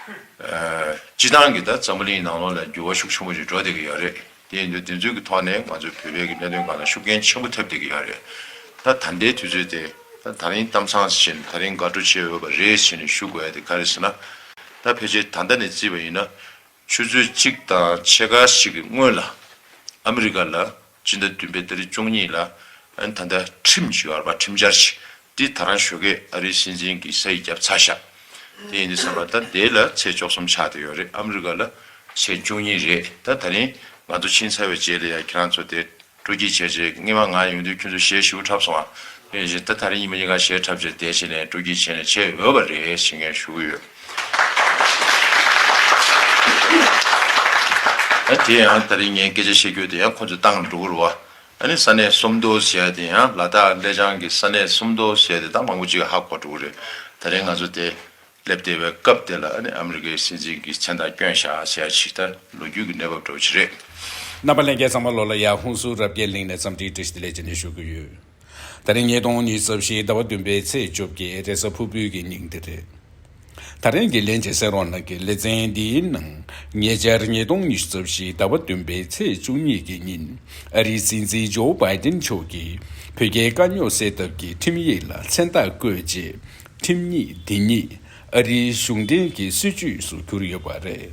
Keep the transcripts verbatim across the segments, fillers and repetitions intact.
ཨ། སྤྱི་བཏང་གི་ད་འཛམ་བུ་གླིང་ནང་ལོགས་ལ་འགྱུར་བ་ཤུགས་ཆེན་པོ་ཞིག་འགྲོ་བསྡད་ཀྱི་ཡོད་རེད། དེ་ཡིན་དུས་དེ་ཚོའི་གི་ཐོག་ནས་ང་ཚོའི་བོད་པའི་གི་གནད་དོན་སྒང་ལ་ཤུགས་རྐྱེན་ཆེན་པོ་ཐེབས་བསྡད་ཀྱི་ཡོད་རེད། ད་ད་ལྟའི་དུས་ཚོད་དེ་ད་ད་རིང་གཏམ་བཟང་ཞིག་བྱས་ནས་ད་རིང་དགའ་སྤྲོ་བྱེད་འོས་པ་རེད་ཟེར་ནས་ཞུ་དགོས་ཡ་དེ་ག་རེ་ཟེར་ན། ད་ཕལ་ཆེར་ད་ལྟ་ནས་བརྩིས་པ་ཡིན་ན། ཆུ་ཚོད་གཅིག་དང་ཕྱེད་ཀ་ཞིག་གི་སྔོན་ལ། ཨ་མི་རི་ཀ་ལ་སྤྱི་ཟླ་བདུན་པའི་ཏ་རིག་བཅུ་གཉིས་ལ། ཨ་ནི་ད་ལྟ་ཁྲིམས་ཤིག་ཡོད་རེད་པ། ཁྲིམས་འཆར་ཞིག་འདི་ད་རང་ཞོགས་ཀས་ཨ་རིའི་སྲིད་འཛིན་གྱིས་ས་ཡིག་བརྒྱབ་ཚར་ཤག་དེ་ཡིན་དུས་ཙམ་པ་ད་དེ་ལ་ཚེས་བཅུ་གསུམ་ཆགས་བསྡད་ཡོད་རེད། ཨ་མི་རི་ཀ་ལ་ཚེས་བཅུ་གཉིས་རེད། ད་ད་རིང་ང་ཚོ་ཕྱིན་ཚར་བའི་རྗེས་ལ་ཡ་ཁྱེད་རང་ཚོ་དེ། སྤྲོ་སྐྱིད་བྱས་རྗེས་སྔས་མ་ང་ཡོང་དུས་ཁྱོད་ཚོ་གཞས་ཞེ་པོ་འཁྲབ་སོང་ཨ། དེ་བཞིན་ད་ད་རིང་ཉི་མ་གཉིས་ཀ་གཞས་འཁྲབ་བྱས་བསྡད་བྱས་ནས་སྤྲོ་སྐྱིད་བྱས་ནས་བྱེད་འོས་པ་རེད་ཞེས་ངས་ཞུ་གི་ཡོད། ད་དེ་ཡང་ད་རིང་ངས་སྐད་ཆ་བཤད་རྒྱུ་དེ་ཡང་ཁོ་ཚོས་བཏང་འགྲོ་གི་རེད་བ། ཨ་ནི་ས་གནས་སུམ་མདོ་ཟེར་ཡ་དེ་ཡང་ལ་དྭགས་གླེ་བྱང་གི་ས་གནས་སུམ་མདོ་ཟེར་ཡ་དེ་ད་མང་པོ་ཅིག་ཧ་གོ་འགྲོ་གི་རེད། ད་རིང་ང་ཚོ་དེ། སླེབས་བསྡད་པའི་སྐབས་དེ་ལ་ཨ་ནི་ཨ་མི་རི་ཀའི་སྲིད་འཛིན་གྱིས་མཚན་རྟགས་བསྐྱོན་བཞག་ཟེར་ཡ་ཞིག་ད་ལོ་རྒྱུས་ཀྱི་གནས་བབ་འདྲ་བོ་ཞིག་རེད། རྣམ་པ་ལྷན་རྒྱས་ཚང་མ་ལོ་ལ་ཡ་ཧུན་སུར་རབ་རྒྱས་གླིང་ནས་འཚམས་འདྲིའི་བཀྲ་ཤིས་བདེ་ལེགས་བྱས་ནས་ཞུ་གི་ཡོད། ད་རིང་ཉིས་སྟོང་ཉི་ཤུ་རྩ་བཞི་ཟླ་བ་བདུན་པའི་ཚེས་བཅོ་བརྒྱད་རེས་གཟའ་ཕུར་བུའི་གི་ཉིན་དེ་རེད། ད་རིང་གི་ལན་བྱས་གསན་རོགས་གནང་གི། ལེ་ཚན་འདིའི་ནང་ཉེ་ཆར་ཉིས་སྟོང་ཉི་ཤུ་རྩ་བཞི་ཟླ་བ་བདུན་པའི་ཚེས་བཅུ་གཉིས་ཀྱི་ཉིན་ཨ་རིའི་སྲིད་འཛིན་ཇོ་བྷའི་ཏིན་མཆོག་གིས་བོད་རྒྱའི་དཀའ་རྙོག་སེལ་ཐབས་ཀྱི་ཁྲིམས་ཡིག་ལ་མཚན་རྟགས་བཀོད་རྗེས། ཁྲིམས་ཡིག་འདི་ཉིད་ཨ་རིའི་གཞུང་འབྲེལ་གྱི་སྲིད་བྱུས་སུ་གྱུར་ཡོད་པ་རེད།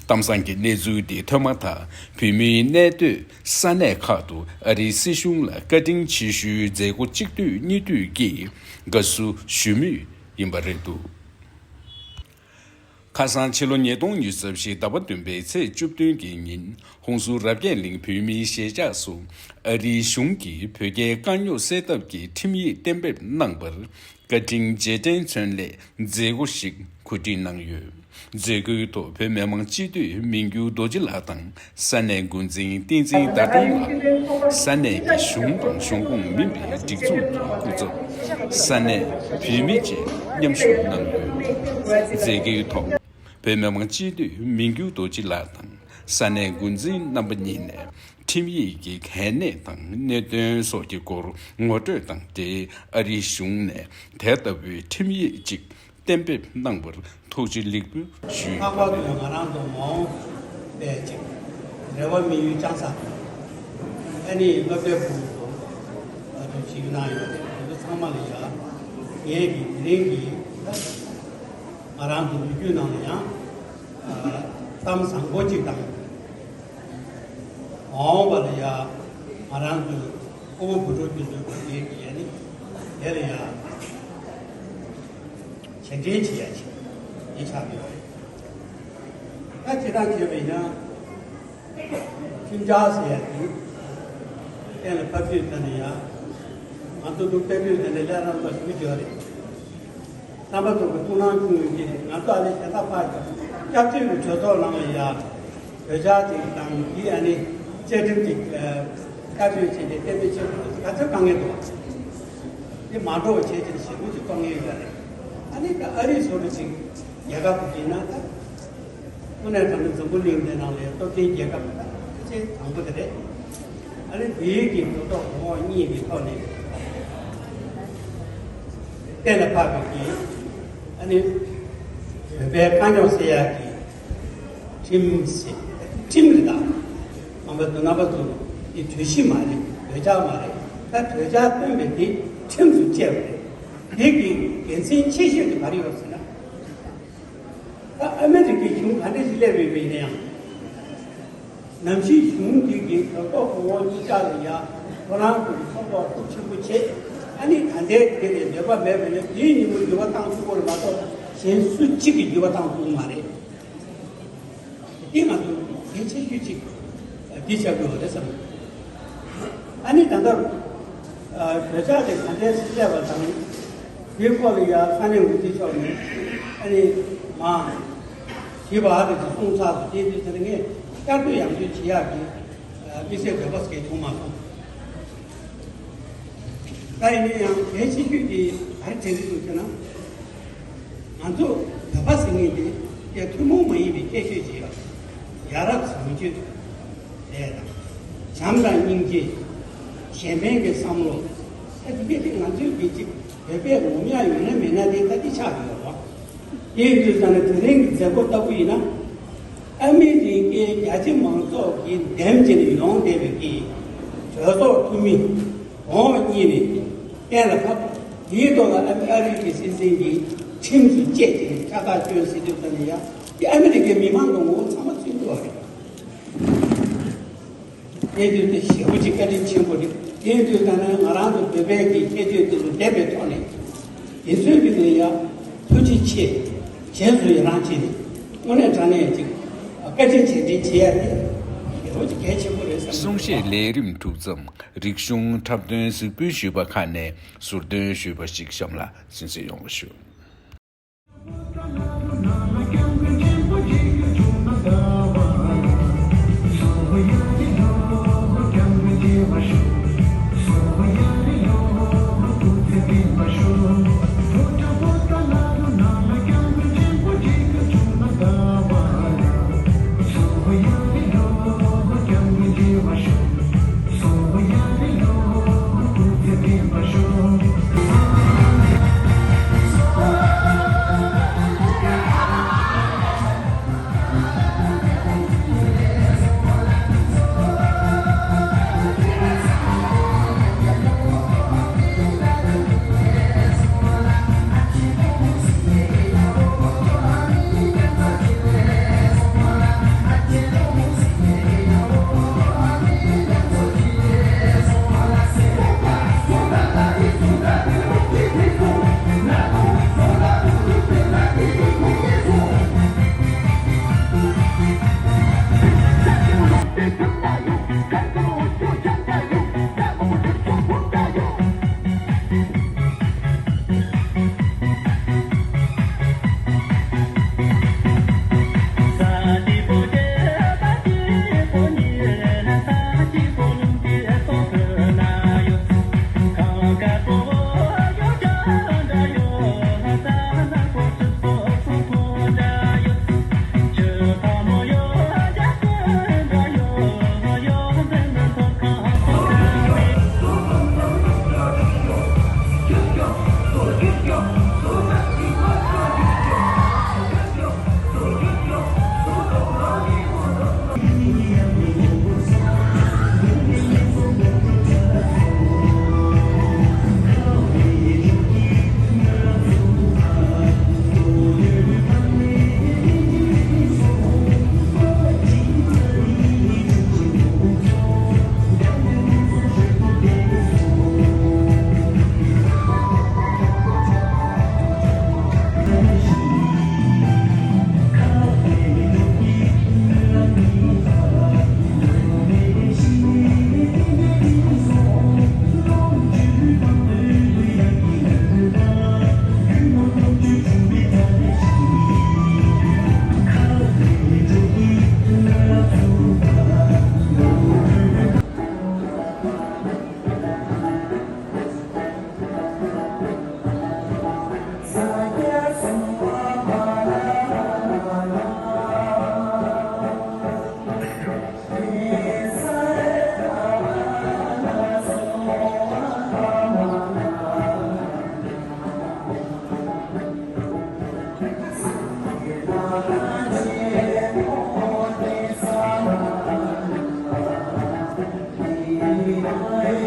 གཏམ་བཟང་གི་གནས་ཚུལ་འདི་ཐོས་མ་ཐག་བོད་མིའི་གནས་སྡོད་ས་གནས་ཁག་ཏུ་ཨ་རིའི་སྲིད་གཞུང་ལ་བཀའ་དྲིན་ཆེ་ཞུའི་མཛད་སྒོ་གཅིག་སྡུད་གཉིས་སྡུད་ཀྱིས་དགའ་བསུ་ཞུ་མུས་ཡིན་པ་རེད་འདུག་ཁ་སང་ཕྱི་ལོ་ཉིས་སྟོང་ཉི་ཤུ་རྩ་བཞི་ཟླ་བ་བདུན་པའི་ཚེས་བཅུ་བདུན་གྱི་ཉིན་ཧུན་སུར་རབ་རྒྱས་གླིང་བོད་མིའི་གཞིས་ཆགས་སུ་ཨ་རིའི་གཞུང་གིས་བོད་རྒྱའི་དཀའ་རྙོག་སེལ་ཐབས་ཀྱི་ཁྲིམས་ཡིག་གཏན་འབེབས་གནང་བར། བཀའ་དྲིན་རྗེས་དྲན་མཚོན་སླད་མཛད་སྒོ་ཞིག་གོ་སྒྲིག་གནང་ཡོད། མཛད་སྒོའི་ཐོག་བོད་མི་མང་སྤྱི་འཐུས་མི་འགྱུར་རྡོ་རྗེ་ལགས་དང་ས་གནས་འགོ་འཛིན་བསྟན་འཛིན་དར་ལྡན་ལགས། ས་གནས་ཀྱི་གཞུང་དང་གཞུང་ཁོངས་མིན་པའི་སྒྲིག་འཛུགས་ཀྱི་སྐུ་ཚབ། ས་གནས་བོད་མི་བཅས་མཉམ་ཞུགས་གནང་ཡོད། མཛད་སྒོའི་ཐོག་བོད་མི་མང་སྤྱི་འཐུས་མི་འགྱུར་རྡོ་རྗེ་ལགས་དང་ས་གནས་འགོ་འཛིན་རྣམ་པ་གཉིས་ནས་ཁྲིམས་ཡིག་གི་གལ་གནད་དང་གནད་དོན་སོགས་ཀྱི་སྐོར་ངོ་སྤྲོད་དང་འབྲེལ། ཨ་རིའི་གཞུང་ནས་དེ་ལྟ་བུའི་ཁྲིམས་ཡིག་ཅིག་གཏན་འབེབས་གནང་བར་ཐུགས་རྗེ་ལེགས་འབུལ་ཞུས་ལྷག་པར་དུ་ང་རང་ཚོ་མ་འོངས་པའི་ཅིག་རེ་བ་དམིགས་ཡུལ་བཅངས་ས་ཨ་ནི་སློབ་གྲྭའི་ཕྲུ་གུ་ཚོ་ང་ཚོ་བྱིས་གནང་ཡོད་རེད། དེ་ཚོ་ཚང་མ་ལ་ཡ་ངས་ཀྱི་དེ་རིང་གི་ང་རང་ཚོ་ལོ་རྒྱུས་ནང་ལ་ཡང་གཏམ་བཟང་པོ་ཅིག་དང་། མ་འོངས་པ་ལ་ཡ་ང་རང་ཚོའི་ཕྲུ་གུ་བུ་ཕྲུག་དེ་ཚོའི་གོ་སྐལ་གྱི་ཡ་ནི་དེ་ལ་ཡ་རྗེས་དྲན་བྱེད་ཡ་ཅིག་འདི་ཆགས་ཀྱི་ཡོད་རེད། ད་ཇི་ལྟར་བྱས་པ་ཡིན་ན་ཁྲིམས་འཆར་ཟེར་ཡ་དེ་གཏན་ལ་ཕབ་དུས་ད་ནི་ཡ་ང་ཚོ་འདུག་ལྟ་དུས་ད་ནི་ལས་རང་ལ་ཞུ་རྒྱུ་རེད། རྣམ་པ་ཚོ་གི་ཐུགས་སྣང་ཆུང་ཡོད་ཀྱི་རེད། ང་ཚོ་ཨ་ནི་གཞན་དག་ཕར་ཀྱང་སྐྱབས་བཅོལ་གྱི་གྲོས་ཚོགས་ནང་ལ་ཡ་གྲོས་འཆར་ཅིག་དང་འདི་ཨ་ནི་བཅའ་ཁྲིམས་ཅིག་བཀའ་འཁྲོལ་བྱས་ཏེ་གཏན་འབེབས་བྱེད་དགོས་ག་ཚོད་དཀའ་ངལ་འདུག་འདི་མ་འགྲོ་བ་བྱས་ཅིག་ཞེ་པོ་ཅིག་དཀའ་ངལ་ཡོད་རེད། ཨ་ནི་ད་ཨ་རི་བཟོ་འདྲ་ཅིག་རྒྱལ་ཁབ་ཅིག་ཡིན་ན་ད། དངོས་གནས་དྲང་གནས་འཛམ་བུ་གླིང་འདི་ནང་ལ་སྟོབས་ལྡན་རྒྱལ་ཁབ་ཆེས་དང་པོ་དེ་རེད། ཨ་ནི་དེའི་གི་འགྲོ་ལྡོག་གོང་འོག་གཉིས་ཀྱི་ཐོག་ནས་གཏན་ལ་ཕབ་པའི་གི་ཨ་ནི་བོད་པའི་དཀའ་རྙོག་སེལ་ཡག་གི་ཁྲིམས་ཟེར་ཁྲིམས་རེད་ད། མ་འབད་དུ་རྣམ་པ་ཚོ་འདི་གྲོས་གཞི་མ་རེད། གྲོས་འཆར་མ་རེད། ད་གྲོས་འཆར་བཏོན་པའི་དེ་ཁྲིམས་སུ་བཅས་པ་རེད། དེ་གི་དགེ་མཚན་ཆེ་ཤོས་དེ་ག་རེ་ཡོད་ཟེར་ན། ད་ཨ་མི་རི་ཀའི་གཞུང་ག་འདྲ་ཞིག་སླེབས་ཡོད་པ་ཡིན་ན་ཡང་། ནམ་ཞིག་གཞུང་འདི་གིས་གྲོས་ཚོགས་གོང་འོག་གཉིས་ཆར་ལ་ཡ་ཁོ་རང་ཚོ་གི་ཚོགས་ཐོག་ཤུགས་ཆེན་པོ་བྱེད། ཨ་ནི་ད་ལྟའི་དེ་ལས་འདོད་པ་མེད་པ་ཡིན་ན་དེའི་ཉིན་མོ་འགྱུར་བ་བཏང་ཐུབ་ཀྱི་རེད་མ་གཏོགས་གཞན་སུ་གཅིག་གིས་འགྱུར་བ་བཏང་ཐུབ་ཀྱི་མ་རེད། དེ་ང་ཚོ་གལ་ཆེ་ཤོས་གཅིག་འདི་བྱ་དགོས་པ་རེད་བསམ། ཨ་ནི་ད་ལྟ་གྲོས་འཆར་དེ་ག་འདྲའི་སླེབས་པ་དང་། དེའི་སྐོར་ལ་ཡང་ས་གནས་འགོ་ཁྲིད་མཆོག་ནས་ཨ་ནི་མ་ཞིབ་པ་རེ་ཞིག་གསུངས་ཚར་སོང་། དེ་དུས་དེར་ངས་བསྐྱར་ཟློས་ཡང་ཟློས་བྱེད་ཡག་གི་དམིགས་བསལ་འདོད་པ་སྐྱེ་བྱུང་མ་སོང་། ད་ཡིན་ན་ཡང་གལ་ཆེ་ཤོས་དེ་ག་རེ་དྲན་གྱི་འདུག་ཟེར་ན། ང་ཚོ་བོད་པ་ཟེར་མཁན་དེ་ཀྱང་ཐུན་མོང་མ་ཡིན་པའི་ཁྱད་ཆོས་ཅིག་ཡོད། ཡ་རབས་བཟང་སྤྱོད་ལས་དང་། བྱམས་དང་སྙིང་རྗེ། གཞན་ཕན་གྱི་བསམ་བློ། ད་དེ་གས་དེ་ང་ཚོའི་གི་ཅིག་བོད་པའི་ངོམ་ཡག་ཡོད་ན་མེད་ན་དེ་ད་དེ་ཆགས་ཡོད་རེད་བ། དེ་ཡིན་དུས་ཙང་ནས་དེ་རིང་གི་མཛད་སྒོ་ལྟ་བུ་ཡིན་ན། ཨ་མི་རི་ཀའི་རྒྱ་ཆེ་མང་ཚོགས་ཀྱིས་འདེམས་བྱས་ནས་ཡོང་བསྡད་པའི་གི་གྲོས་ཚོགས་འཐུས་མི་གོང་མ་གཉིས་ནས་གཏན་ལ་ཕབ། དེའི་ཐོག་ལ་ཨ་མི་ཨ་རི་གི་སྲིད་འཛིན་གྱིས་ཁྲིམས་སུ་བཅད་བྱས་ནས་ཁྱབ་བསྒྲགས་བསྐྱོན་ཟེར་དུས་ཙང་ནས་ཡ། དེ་ཨ་མི་རི་ཀའི་མི་མང་གི་ངོ་བོ་ཚང་མ་བཙུན་དགོས་པ་རེད། དེ་དུས་དེ་ཞེ་པོ་ཅིག་བཀའ་དྲིན་ཆེན་པོ་རེད། དེ་དུས་ད་ནང་ང་རང་ཚོ་བོད་པའི་གི་ཁྱད་ཆོས་དེ་ཚོ་བསྡེབས་པའི་ཐོག་ནས། དེ་ཚོའི་གི་ནས་ཡང་ཐུགས་རྗེ་ཆེ། རྗེས་སུ་ཡི་རང་བྱས་ནས་དངོས་གནས་དྲང་གནས་ཅིག་བཀའ་དྲིན་རྗེས་དྲན་བྱེད་ཡ་དེ་ཞེ་པོ་ཅིག་གལ་ཆེན་པོ་རེད་བསམ་གྱི་འདུག་གསུང་བཤད་ལས་རིམ་གྲུབ་མཚམས་རིག་གཞུང་འཁྲབ་སྟོན་གཟིགས་འབུལ་ཞུས་པ་ཁག་ནས་ཟུར་འདོན་ཞུས་པ་ཞིག་གཤམ་ལ་གསན་གཟིགས་ཡོང་བ་ཞུ།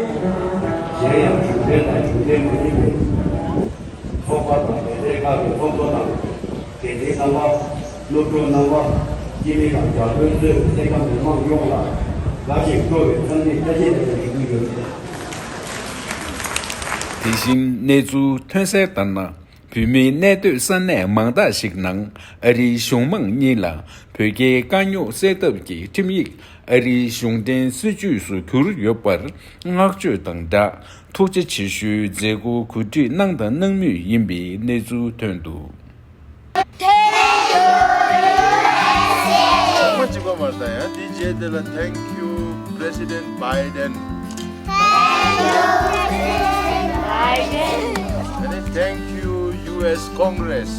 གཞན་ཡང་གཞུང་འབྲེལ་དང་གཞུང་འབྲེལ་མ་ཡིན་པའི་ཚོགས་པ་དང་སྡེ་ཚན་ཁག་གི་ཚོགས་གཙོ་དང་འགན་འཛིན་རྣམ་པ། སློབ་ཕྲུག་རྣམ་པ། སྤྱི་མི་དང་རྒྱ་དཔོན་གཙོས་སེམས་ཁམས་མི་མང་ཡོངས་ལ་བཀྲ་ཤིས་བསྟོད་པའི་འཚམས་འདྲི་བཀྲ་ཤིས་བདེ་ལེགས་ཞུ་རྒྱུ་ཡོད། དེ་བཞིན་གནས་ཚུལ་ཐོན་གསལ་ལྟར་ན། བོད་མིའི་གནས་སྡོད་ས་གནས་མང་དག་ཞིག་ནང་ཨ་རིའི་གཞུང་མང་གཉིས་ལ་བོད་རྒྱའི་དཀའ་རྙོག་སེལ་ཐབས་ཀྱི་ཁྲིམས་ཡིག་ཨ་རིའི་གཞུང་འབྲེལ་སྲིད་ཇུས་སུ་གྱུར་ཡོད་པར་བསྔགས་བརྗོད་དང་སྦྲགས་ཐུགས་རྗེ་ཆེ་ཞུའི་མཛད་སྒོ་གོ་སྒྲིག་གནང་དང་གནང་མུས་ཡིན་པའི་གནས་ཚུལ་ཐོན་འདུག་ཐེངས་མ་གཅིག་པ་མ་རེད་ད་ཡང་དེའི་རྗེས་དེ་ལ། Thank you President Biden. And thank you U S Congress.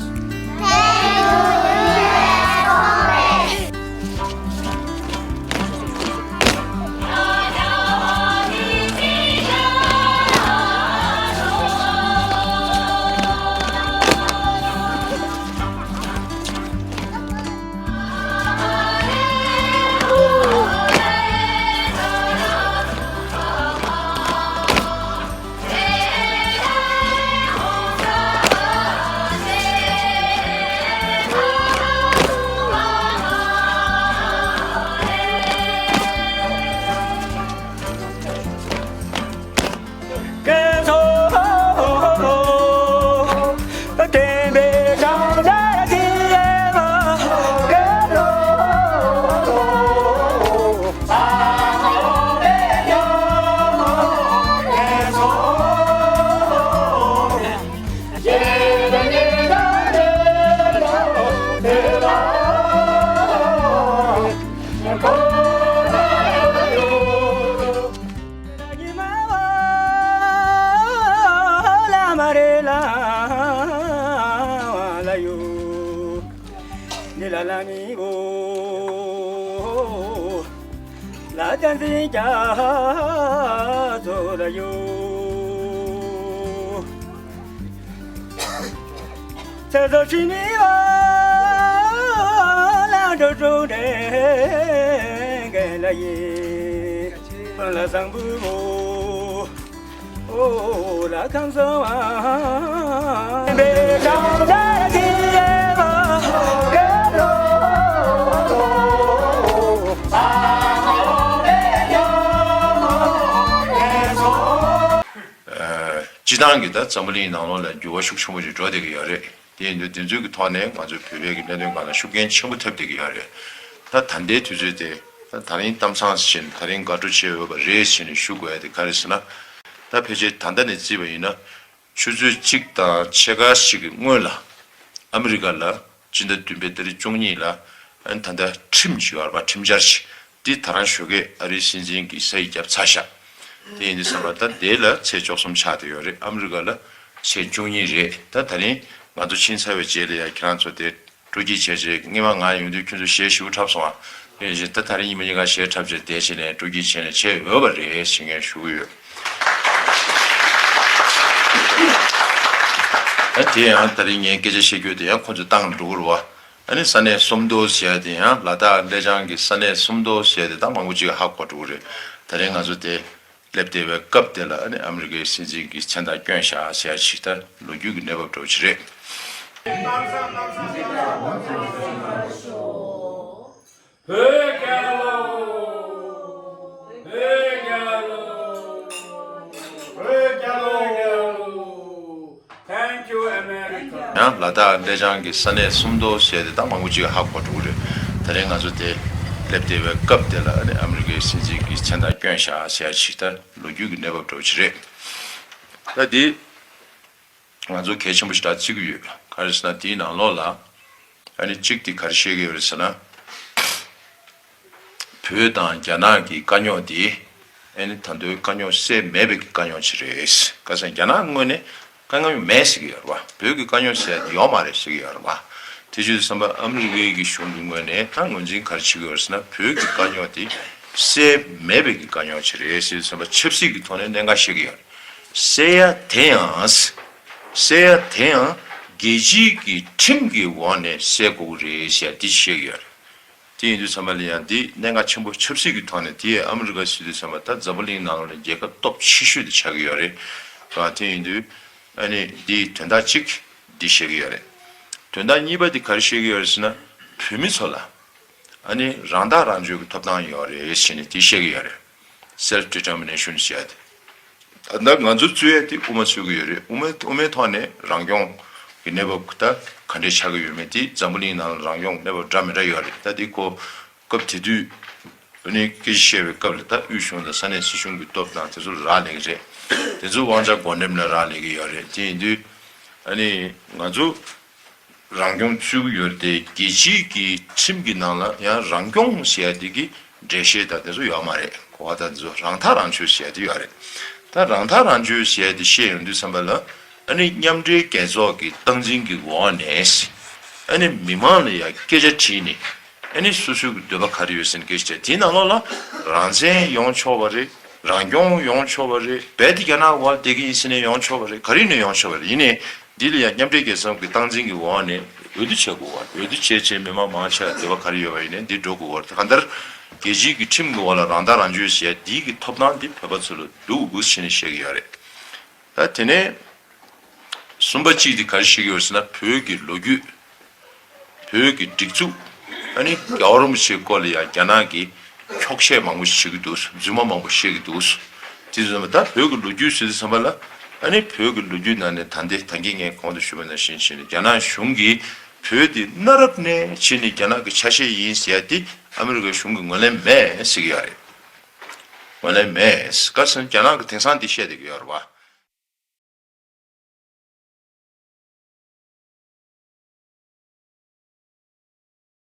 ནི་ལ་ལ་ནི་འོ། ལ་ཏན་ཏན་རྒྱ་མཚོ་ལ་ཡོ། ཚེ་ཚོ་ཆུ་ནི་འོ། ལ་འགྲོ་འགྲོ་འདྲེན་གན་ལ་ཡེ། ལ་བཟང་པོ་འོ། སྤྱི་བཏང་གི་ད་འཛམ་བུ་གླིང་ནང་ལོགས་ལ་འགྱུར་བ་ཤུགས་ཆེན་པོ་ཞིག་འགྲོ་བསྡད་ཀྱི་ཡོད་རེད། དེ་ཡིན་དུས་དེ་ཚོའི་གི་ཐོག་ནས་ང་ཚོའི་བོད་པའི་གི་གནད་དོན་སྒང་ལ་ཤུགས་རྐྱེན་ཆེན་པོ་ཐེབས་བསྡད་ཀྱི་ཡོད་རེད། ད་ད་ལྟའི་དུས་ཚོད་དེ་ད་ད་རིང་གཏམ་བཟང་ཞིག་ད་རིང་དགའ་སྤྲོ་བྱེད་འོས་པ་རེད་ཟེར་ནས་ཞུ་དགོས་ཡ་དེ་ག་རེ་ཟེར་ན། ད་ཕལ་ཆེར་ད་ལྟ་ནས་བརྩིས་པ་ཡིན་ན་ཆུ་ཚོད་གཅིག་དང་ཕྱེད་ཀ་ཞིག་གི་སྔོན་ལ་ཨ་མི་རི་ཀ་ལ་སྤྱི་ཟླ་བདུན་པའི་ཏ་རིག་བཅུ་གཉིས་ལ་ཨ་ནི་ད་ལྟ་ཁྲིམས་ཅིག་ཡོད་རེད་པ། ཁྲིམས་འཆར་ཞིག་འདི་ད་རང་ཞོགས་ཀས་ཨ་རིའི་སྲིད་འཛིན་གྱིས་ས་ཡིག་བརྒྱབ་ཚར་ཤག་དེ་ཡིན་དུས་ཙམ་པ་ད་དེ་ལ་ཚེས་བཅུ་གསུམ་ཆགས་བསྡད་ཡོད་རེད། ཨ་མི་རི་ཀ་ལ་ཚེས་བཅུ་གཉིས་རེད། ད་ད་རིང་ང་ཚོ་ཕྱིན་ཚར་བའི་རྗེས་ལ་ཡང་ཁྱེད་རང་ཚོ་དེ་སྤྲོ་སྐྱིད་བྱས་རྗེས་སྔོན་མ་ང་ཡོང་དུས་ཁྱོད་ཚོ་གཞས་ཞེ་པོ་འཁྲབ་སོང་ཨ། དེ་བཞིན་ད་ད་རིང་ཉི་མ་གཉིས་ཀ་གཞས་འཁྲབ་བྱས་བསྡད་བྱས་ནས་སྤྲོ་སྐྱིད་བྱས་ནས་བྱེད་འོས་པ་རེད་ཞེས་ངས་ཞུ་གི་ཡོད། ཨ་དེ་ཡང་ད་རིང་ངས་སྐད་ཆ་བཤད་རྒྱུ་དེ་ཡང་ཁོ་ཚོས་བཏང་འགྲོ་གི་རེད་བ། ཨ་ནི་ས་གནས་སུམ་མདོ་ཟེར་ཡ་དེ་ཡང་ལ་དྭགས་མཁར་གྱང་གི་ས་གནས་སུམ་མདོ་ཟེར་ཡ་དེ་ད་མང་པོ་ཅིག་ཧ་གོ་འགྲོ་གི་རེད། ད་རིང་ང་ཚོ་དེ་སླེབས་བསྡད་པའི་སྐབས་དེ་ལ་ཨ་ནི་ཨ་མི་རི་ཀའི་སྲིད་འཛིན་གྱིས་མཚན་རྟགས་བསྐྱོན་བཞག་ཟེར་ཡ་ཅིག་ད་ལོ་རྒྱུས་ཀྱི་གནས་བབ་འདྲ་བོ་ཅིག་རེད། བོད་རྒྱལ་ལོ། བོད་རྒྱལ་ལོ། བོད་རྒྱལ་ལོ། Thank you, America. ཡང་ལ་དྭགས་མཁར་གྱང་གི་ས་གནས་སུམ་མདོ་ཟེར་དེ་དང་མང་པོ་ཅིག་ཧ་གོ་འགྲོ་གི་རེད། ད་རིང་ང་ཚོ་དེ་སླེབས་བསྡད་པའི་སྐབས་དེ་ལ་ཨ་ནི་ཨ་མི་རི་ཀའི་སྲིད་འཛིན་གྱིས་མཚན་རྟགས་བསྐྱོན་བཞག་ཟེར་ཡ་ཅིག་ད་ལོ་རྒྱུས་ཀྱི་གནས་བབ་འདྲ་བོ་ཅིག་རེད། ད་འདི། ང་ཚོ་གལ་ཆེན་པོ་ཞིག་ད་བརྩི་གི་ཡོད། ག་རེ་ཟེར་ན་དེའི་ནང་ལོགས་ལ་ཨ་ནི་གཅིག་དེ་ག་རེ་བཤད་ཀྱི་ཡོད་རེད་ཟེར་ན། བོད་དང་རྒྱ་ནག་གི་དཀའ་རྙོག་དེ་ཨ་ནི་ད་དུང་དཀའ་རྙོག་སེལ་མེད་པའི་གི་དཀའ་རྙོག་ཅིག་རེད། ག་ཟེར་ན་རྒྱ་ནག་ངོས་ནས་དཀའ་རྙོག་མེད་ཟེར་གྱི་ཡོད་རེད་བ། བོད་ཀྱི་དཀའ་རྙོག་ཟེར་ཡ་དེ་ཡོད་མ་རེད་ཟེར་གྱི་ཡོད་རེད་བ། དེ་བྱས་ཙང་ཨ་མི་རི་ཀའི་གི་གཞུང་གི་ངོས་ནས་ད་ངོས་འཛིན་ག་རེ་བྱེད་ཀྱི་ཡོད་རེད་ཟེར་ན་བོད་ཀྱི་དཀའ་རྙོག་དེ་སེལ་མེད་པའི་གི་དཀའ་རྙོག་ཅིག་རེད་ཟེར་ཙང་ཆབ་སྲིད་ཀྱི་ཐོག་ནས་གནད་འགག་བཤད་ཀྱི་ཡོད་རེད། སེལ་ཡ་དེ་ཡང་། སེལ་ཡ་དེ་ཡང་རྒྱལ་སྤྱིའི་གི་ཁྲིམས་ཀྱི་འོག་ནས་སེལ་དགོས་ཀྱི་རེད་ཟེར་ཡ་འདི་བཤད་ཀྱི་ཡོད་རེད། དེ་ཡིན་དུས་ཙམ་པ་ལ་ཡང་འདི་གནད་འགག་ཆེན་པོ་ཆབ་སྲིད་ཀྱི་ཐོག་ནས་དེ་ཡང་ཨ་མི་རི་ཀ་ཟེར་དུས་ཙམ་པ་ད་འཛམ་བུ་གླིང་ནང་ལ་རྒྱལ་ཁབ་སྟོབས་ཆེ་ཤོས་དེ་ཆགས་ཀྱི་ཡོད་རེད། ཨ་དེ་ཡིན་དུས་ཨ་ནི་འདིའི་དོན་དག་གཅིག་འདི་བཤད་ཀྱི་ཡོད་རེད། དོན་དག་གཉིས་པ་འདི་ག་རེ་བཤད་ཀྱི་ཡོད་རེད་ཟེར་ན་བོད་མི་ཚོ་ལ། ཨ་ནི་རང་ཐག་རང་གཅོད་ཀྱི་ཐོབ་ཐང་ཡོད་རེད་ཟེར་ནས་དེ་བཤད་ཀྱི་ཡོད་རེད། Self determination ཟེར་ཡ་དེ། ད་ལྟ་ང་ཚོ་རྩོད་ཡ་དེ་དབུ་མ་རྩོད་ཀྱི་ཡོད་རེད། དབུ་མའི་དབུ་མའི་ཐོག་ནས་རང་སྐྱོང་གི་གནས་བབ་ད་ག་འདྲས་ཆགས་ཀྱི་ཡོད་མེད་དེ་འཛམ་བུ་གླིང་ནང་ལ་རང་སྐྱོང་གནས་བབ་འདྲ་མི་འདྲ་ཡོད་རེད། ད་དེ་ཁོ་སྐབས་དེ་དུས་ཨ་ནི་སྐད་ཆ་བཤད་པའི་སྐབས་ལ་ད་དབུས་གཞུང་དང་ས་གནས་སྲིད་གཞུང་གི་སྟོབས་དང་དེ་ཚོ་རག་ལས་ཀྱི་རེད། དེ་ཚོ་དབང་ཆ་བགོ་འགྲེམས་ལ་རག་ལས་ཀྱི་ཡོད་རེད། དེ་ཡིན་དུས་ཨ་ནི་ང་ཚོ། རང་སྐྱོང་རྩོད་ཀྱི་ཡོད་རེད་དེ་རྒྱལ་སྤྱིའི་གི་ཁྲིམས་ཀྱི་ནང་ལ་ཡང་རང་སྐྱོང་ཟེར་ཡ་དེ་གི་འགྲེལ་བཤད་དང་དེ་ཚོ་ཡོད་མ་རེད། གོ་བ་དང་དེ་ཚོ་རང་ཐག་རང་གཅོད་ཟེར་ཡ་དེ་ཡོད་རེད། ད་རང་ཐག་རང་གཅོད་ཟེར་ཡ་དེ་བཤད་ཡོང་དུས་ཙམ་པ་ལ་ཨ་ནི་མཉམ་འབྲེལ་རྒྱལ་ཚོགས་ཀྱི་སྟངས་འཛིན་གྱི་འོག་ནས་ཨ་ནི་མི་མང་ལ་ཡང་སྐད་ཆ་དྲིས་ནས་ཨ་ནི་སོ་སོའི་གི་འདོད་པ་ག་རེ་ཡོད་ཟེར་ནས་སྐད་ཆ་དྲིས། དེའི་ནང་ལོགས་ལ་རང་བཙན་ཡོང་ཆོག་པ་རེད། རང་སྐྱོང་ཡོང་ཆོག་པ་རེད། རྦད་དེ་རྒྱ་ནག་གི་འོག་ལ་བསྡད་ཀྱི་ཡིན་ཟེར་ནས་ཡོང་ཆོག་པ་རེད། ག་རེ་ཡིན་ནའི་ཡོང་ཆོག་པ་རེད། ཡིན་ནའི། འདི་ལ་ཡང་མཉམ་འབྲེལ་རྒྱལ་ཚོགས་ཀྱི་སྟངས་འཛིན་གྱི་འོག་ནས་འོས་བསྡུ་བྱེད་དགོས་པ། འོས་བསྡུ་བྱས་བྱས་མི་མང་མང་ཆེ་བ་འདོད་པ་ག་རེ་ཡོད་པ་ཡིན་ནའི་འདི་འགྲོ་དགོས་པ་རེད། གང་ལྟར་རྒྱལ་སྤྱིའི་གི་ཁྲིམས་ཀྱི་འོག་ལ་རང་ཐག་རང་གཅོད་བྱས་འདིའི་གི་ཐོབ་ཐང་འདི་བོད་པ་ཚོ་ལ་འདུག་དགོས་ཟེར་ནས་བཤད་ཀྱི་ཡོད་རེད། ད་དེ་ནས་གསུམ་པ་གཅིག་འདི་ག་རེ་བཤད་ཀྱི་ཡོད་རེད་ཟེར་ན་བོད་ཀྱི་ལོ་རྒྱུས། བོད་ཀྱི་སྒྲིག་འཛུགས། ཨ་ནི་རྒྱལ་བ་རིན་པོ་ཆེའི་སྐོར་ལ་ཡང་རྒྱ་ནག་གིས་འཁྱོག་བཤད་མང་པོ་ཞིག་བྱེད་ཀྱི་འདུག་རྫུན་མ་མང་པོ་བཤད་ཀྱི་འདུག་དེ་ཚོ་ད་བོད་ཀྱི་ལོ་རྒྱུས་ཟེར་དུས་ཙམ་པ་ལ་ཨ་ནི་བོད་ཀྱི་ལོ་རྒྱུས་ནང་ནས་ད་ལྟའི་ད་གིན་ངས་གོང་དུ་ཞུས་པ་ནང་བཞིན་བྱས་ནས་རྒྱ་ནག་གཞུང་གིས་བོད་དེ་གནའ་རབས་ནས་བྱས་ནས་རྒྱ་ནག་གི་ཆ་ཤས་ཡིན་ཟེར་ཡ་དེ་ཨ་མི་རི་ཀའི་གཞུང་གིས་ངོས་ལེན་མེད་ཟེར་གྱི་ཡོད་རེད། ངོས་ལེན་མེད། ག་ཟེར་ན་རྒྱ་ནག་གིས་དེང་སང་དེ་བཤད་བསྡད་ཀྱི་ཡོད་རེད་བ།